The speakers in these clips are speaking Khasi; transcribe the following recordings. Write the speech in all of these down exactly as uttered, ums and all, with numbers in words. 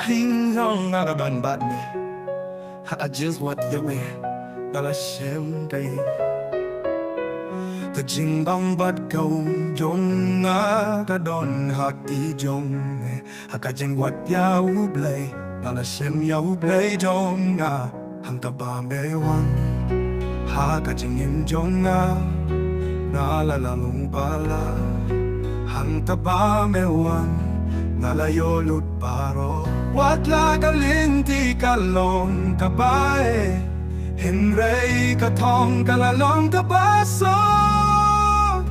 Ding jong nga ka don bad me ha ka jingwad jong me, nga la shem dei. Ka jingbam bad ka um jong nga ka don ha ki jong me. Ha ka jingwad ïa U Blei, nga la shem ïa U Blei jong nga. Hangta ba me wan ha ka jingim jong nga, nga la la long ba la. Hangta ba me wan, nga la ïoh lut baroh. Wat la ka lynti ka long kaba eh, hynrei ka thong ka la long kaba suk.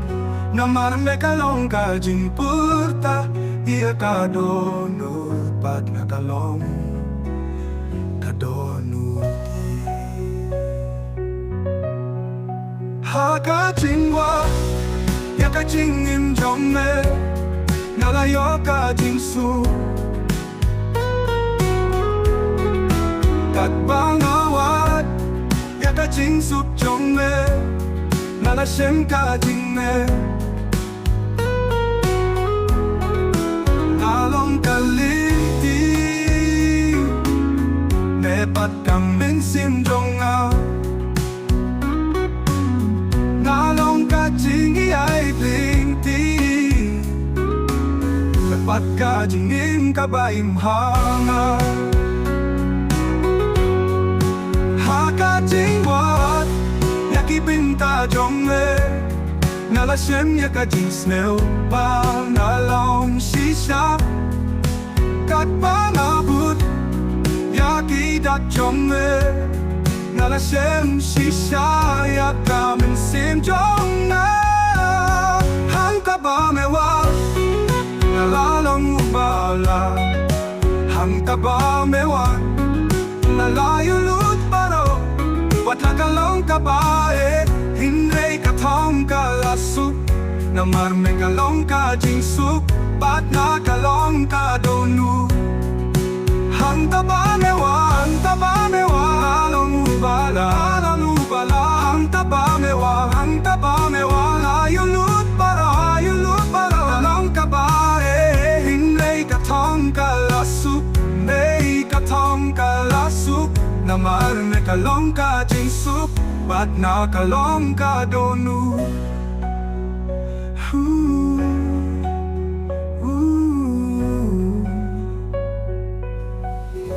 Namar me ka long ka jingpyrta ïa ka dohnud bad nga ka long ka dohnud. Ha ka jingwad ïa ka jingim jong me, nga la ïoh ka jingsuk. Katba nga wad ïa ka jingsuk jong me, nga la shem ka jingme. Nga long ka lynti, me bad ka mynsiem jong nga. Nga long ka jingïaid lynti, me bad ka jingim kaba im ha nga. Ha ka jingwad ïa ki bynta jong me, nga la shem ïa ka jingsniew ba nga long shisha. Katba nga bud ïa ki dak jong me, nga la shem shisha ïa ka mynsiem jong nga. Hangta ba me wan, nga la long u ba la. Hangta ba me wan, nga la ïoh lut baroh. Wat la ka long kaba eh, hynrei ka thong ka la suk. Namar me ka long ka jingsuk, bad nga ka long ka dohnud. Hangta ba me wan, hangta ba me wan, nga long u ba la, nga long u ba la. Hangta ba me wan, hangta ba me wan, nga ïoh lut baroh, nga ïoh lut baroh. Ka long kaba eh, hynrei ka thong ka la suk, hynrei ka thong ka la suk. Namar me ka long ka jingsuk, bad nga ka long ka dohnud. Hu.